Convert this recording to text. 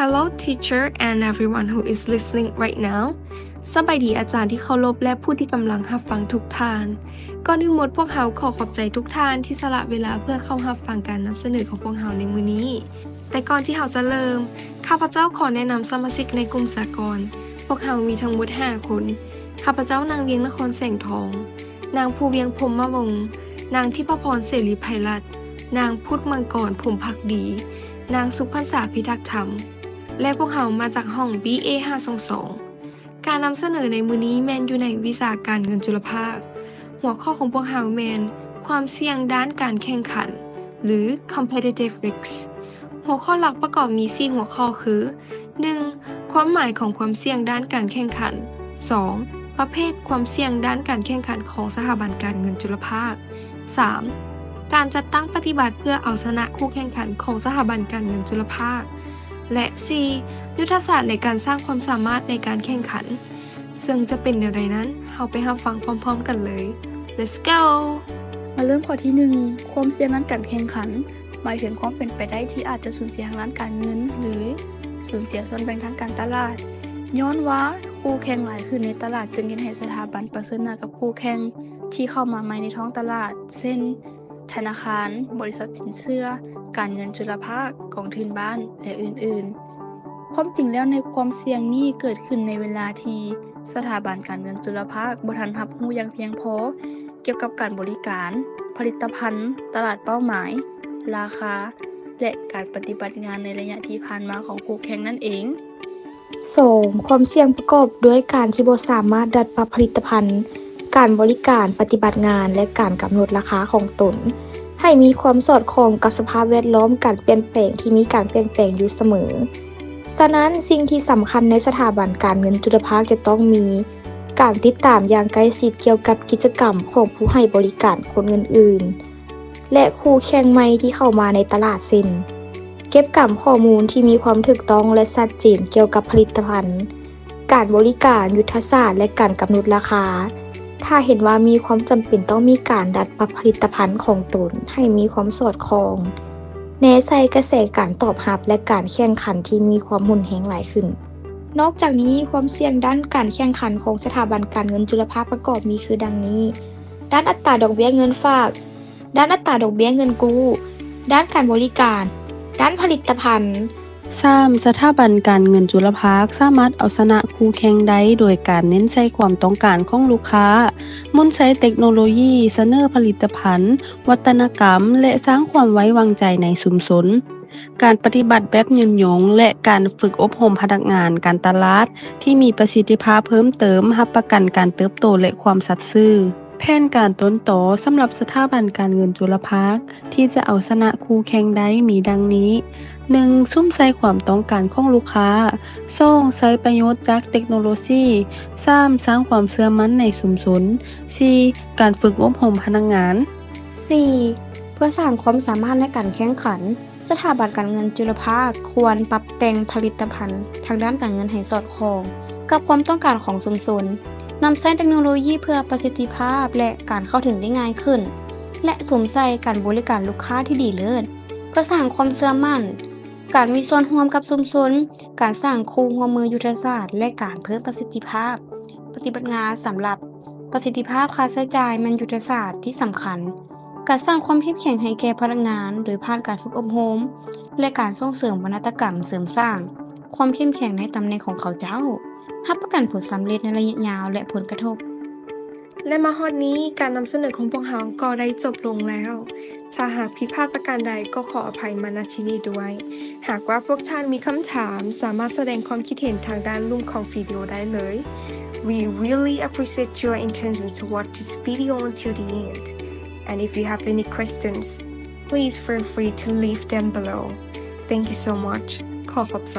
Hello, teacher, and everyone who is listening right now. ສະບາຍດີອາຈານທີ່ເຄົາລົບ ແລະ ຜູ້ທີ່ກຳລັງຮັບຟັງທຸກທ່ານ. ກ່ອນອື່ນໝົດ, ພວກເຮົາຂໍຂອບໃຈທຸກທ່ານທີ່ສະຫຼະເວລາເພື່ອເຂົ້າຮັບຟັງການນຳສະເໜີຂອງພວກເຮົາໃນມື້ນີ້. ແຕ່ກ່ອນທີ່ເຮົາຈະເລີ່ມ, ຂ້າພະເຈົ້າຂໍແນະນຳສະມາຊິກໃນກຸ່ມສາກອນ. ພວກເຮົາມີທັງໝົດຫ້າຄົນ. ຂ້າພະເຈົ້າ ນາງ ວຽງນະຄອນ ແສງທອງ, ນາງ ພູວຽງ ພົມມະວົງ, ນາງ ທິບພະພອນ ເສລີໄພລັດ, ນາງ ພຸດ ມັງກອນ ພົມພັກດີ, ນາງ ສຸພັນສາ ພິທັກທຳ ແລະ ພວກເຮົາມາຈາກຫ້ອງ ບີເອ ຫ້າສອງສອງ. ການນຳສະເໜີໃນມື້ນີ້ແມ່ນຢູ່ໃນວິຊາການເງິນຈຸລະພາກ. ຫົວຂໍ້ຂອງພວກເຮົາແມ່ນ ຄວາມສ່ຽງດ້ານການແຂ່ງຂັນ ຫຼື competitive risk. ຫົວຂໍ້ຫຼັກປະກອບມີສີ່ຫົວຂໍ້ຄື ໜຶ່ງ ຄວາມໝາຍຂອງຄວາມສ່ຽງດ້ານການແຂ່ງຂັນ, ສອງ ປະເພດຄວາມສ່ຽງດ້ານການແຂ່ງຂັນຂອງສະຖາບັນການເງິນຈຸລະພາກ, ສາມ ການຈັດຕັ້ງປະຕິບັດເພື່ອເອົາຊະນະຄູ່ແຂ່ງຂັນຂອງສະຖາບັນການເງິນຈຸລະພາກ ແລະ ສີ່ ຍຸດທະສາດໃນການສ້າງຄວາມສາມາດໃນການແຂ່ງຂັນ. ເຊິ່ງຈະເປັນແນວໃດນັ້ນ, ເຮົາໄປຮັບຟັງພ້ອມໆກັນເລີຍ. Let's go! ມາເລີ່ມຂໍ້ທີໜຶ່ງ ຄວາມສ່ຽງດ້ານການແຂ່ງຂັນ ໝາຍເຖິງຄວາມເປັນໄປໄດ້ທີ່ອາດຈະສູນເສຍທາງດ້ານການເງິນ ຫຼື ສູນເສຍສ່ວນແບ່ງທາງການຕະຫຼາດ ຍ້ອນວ່າຄູ່ແຂ່ງຫຼາຍຂຶ້ນໃນຕະຫຼາດ ຈຶ່ງເຮັດໃຫ້ສະຖາບັນປະເຊີນໜ້າກັບຄູ່ແຂ່ງທີ່ເຂົ້າມາໃໝ່ໃນທ້ອງຕະຫຼາດ ເຊັ່ນ ທະນາຄານ, ບໍລິສັດສິນເຊື່ອ, ການເງິນຈຸລະພາກ, ກອງທຶນບ້ານ ແລະ ອື່ນໆ. ຄວາມຈິງແລ້ວໃນຄວາມສ່ຽງນີ້ເກີດຂຶ້ນໃນເວລາທີ່ສະຖາບັນການເງິນຈຸລະພາກບໍ່ທັນຮັບຮູ້ຢ່າງພຽງພໍ ກ່ຽວກັບການບໍລິການ, ຜະລິດຕະພັນ, ຕະຫຼາດເປົ້າໝາຍ, ລາຄາ ແລະ ການປະຕິບັດງານໃນໄລຍະທີ່ຜ່ານມາຂອງຄູ່ແຂ່ງນັ້ນເອງ. ສອງ ຄວາມສ່ຽງປະກອບດ້ວຍການທີ່ບໍ່ສາມາດດັດປັບຜະລິດຕະພັນ, ການບໍລິການ, ປະຕິບັດງານ ແລະ ການກຳນົດລາຄາຂອງຕົນ ໃຫ້ມີຄວາມສອດຄ່ອງກັບສະພາບແວດລ້ອມການປ່ຽນແປງທີ່ມີການປ່ຽນແປງຢູ່ສະເໝີ. ສະນັ້ນ, ສິ່ງທີ່ສຳຄັນໃນສະຖາບັນການເງິນຈຸລະພາກຈະຕ້ອງມີ ການຕິດຕາມຢ່າງໃກ້ຊິດກ່ຽວກັບກິດຈະກຳຂອງຜູ້ໃຫ້ບໍລິການຄົນອື່ນໆ ແລະ ຄູ່ແຂ່ງໃໝ່ທີ່ເຂົ້າມາໃນຕະຫຼາດ ເຊັ່ນ ເກັບກຳຂໍ້ມູນທີ່ມີຄວາມຖືກຕ້ອງ ແລະ ຊັດເຈນກ່ຽວກັບຜະລິດຕະພັນ, ການບໍລິການ, ຍຸດທະສາດ ແລະ ການກຳນົດລາຄາ. ຖ້າເຫັນວ່າມີຄວາມຈຳເປັນຕ້ອງມີການດັດປັບຜະລິດຕະພັນຂອງຕົນໃຫ້ມີຄວາມສອດຄ່ອງ ແນໃສ່ກະແສການຕອບຮັບ ແລະ ການແຂ່ງຂັນທີ່ມີຄວາມຮຸນແຮງຫຼາຍຂຶ້ນ. ນອກຈາກນີ້, ຄວາມສ່ຽງດ້ານການແຂ່ງຂັນຂອງສະຖາບັນການເງິນຈຸລະພາກປະກອບມີຄືດັ່ງນີ້: ດ້ານອັດຕາດອກເບ້ຍເງິນຝາກ, ດ້ານອັດຕາດອກເບ້ຍເງິນກູ້, ດ້ານການບໍລິການ, ດ້ານຜະລິດຕະພັນ. ສາມ ສະຖາບັນການເງິນຈຸລະພາກສາມາດເອົາຊະນະຄູ່ແຂ່ງໄດ້ໂດຍການເນັ້ນໃສ່ຄວາມຕ້ອງການຂອງລູກຄ້າ, ໝູນໃຊ້ເຕັກໂນໂລຢີ, ສະເໜີຜະລິດຕະພັນ, ວັດທະນະກຳ ແລະ ສ້າງຄວາມໄວ້ວາງໃຈໃນຊຸມຊົນ. ການປະຕິບັດແບບຍືນຍົງ ແລະ ການຝຶກອົບຮົມພະນັກງານການຕະຫຼາດທີ່ມີປະສິດທິພາບເພີ່ມເຕີມ ຮັບປະກັນການເຕີບໂຕ ແລະ ຄວາມສັດຊື່. ແຜນການຕົ້ນຕໍສຳລັບສະຖາບັນການເງິນຈຸລະພາກທີ່ຈະເອົາຊະນະຄູ່ແຂ່ງໄດ້ມີດັ່ງນີ້: ໜຶ່ງ ສຸມໃສ່ຄວາມຕ້ອງການຂອງລູກຄ້າ, ສອງ ໃຊ້ປະໂຫຍດຈາກເຕັກໂນໂລຊີ, ສາມ ສ້າງຄວາມເຊື່ອໝັ້ນໃນຊຸມຊົນ, ສີ່ ການຝຶກອົບຮົມພະນັກງານ. ສີ່ ເພື່ອສ້າງຄວາມສາມາດໃນການແຂ່ງຂັນ, ສະຖາບັນການເງິນຈຸລະພາກຄວນປັບແຕ່ງຜະລິດຕະພັນທາງດ້ານການເງິນໃຫ້ສອດຄ່ອງກັບຄວາມຕ້ອງການຂອງຊຸມຊົນ, ນຳໃຊ້ເຕັກໂນໂລຢີເພື່ອປະສິດທິພາບ ແລະ ການເຂົ້າເຖິງໄດ້ງ່າຍຂຶ້ນ ແລະ ສຸມໃສ່ການບໍລິການລູກຄ້າທີ່ດີເລີດ ເພື່ອສ້າງຄວາມເຊື່ອໝັ້ນ, ການມີສ່ວນຮ່ວມກັບຊຸມຊົນ, ການສ້າງຄູ່ຮ່ວມມືຍຸດທະສາດ ແລະ ການເພີ່ມປະສິດທິພາບປະຕິບັດງານ. ສຳລັບປະສິດທິພາບຄ່າໃຊ້ຈ່າຍແມ່ນຍຸດທະສາດທີ່ສຳຄັນ. ການສ້າງຄວາມເຂັ້ມແຂງໃຫ້ແກ່ພະນັກງານ ໂດຍຜ່ານການຝຶກອົບຮົມ ແລະ ການສົ່ງເສີມວະນະຕະກຳເສີມສ້າງຄວາມເຂັ້ມແຂງໃນຕຳແໜ່ງຂອງເຂົາເຈົ້າ, ຮັບປະກັນຜົນສຳເລັດໃນໄລຍະຍາວ ແລະ ຜົນກະທົບ. ແລະ ມາຮອດນີ້, ການນຳສະເໜີຂອງພວກເຮົາກໍໄດ້ຈົບລົງແລ້ວ. ຖ້າຫາກຜິດພາດປະການໃດ, ກໍຂໍອະໄພມາ ນະ ທີ່ນີ້ດ້ວຍ. ຫາກວ່າພວກທ່ານມີຄຳຖາມ, ສາມາດສະແດງຄວາມຄິດເຫັນທາງດ້ານລຸ່ມຂອງວິດີໂອໄດ້ເລີຍ. We really appreciate your attention to watch this video until the end. And if you have any questions, please feel free to leave them below. Thank you so much. ຂໍຂອບໃຈ.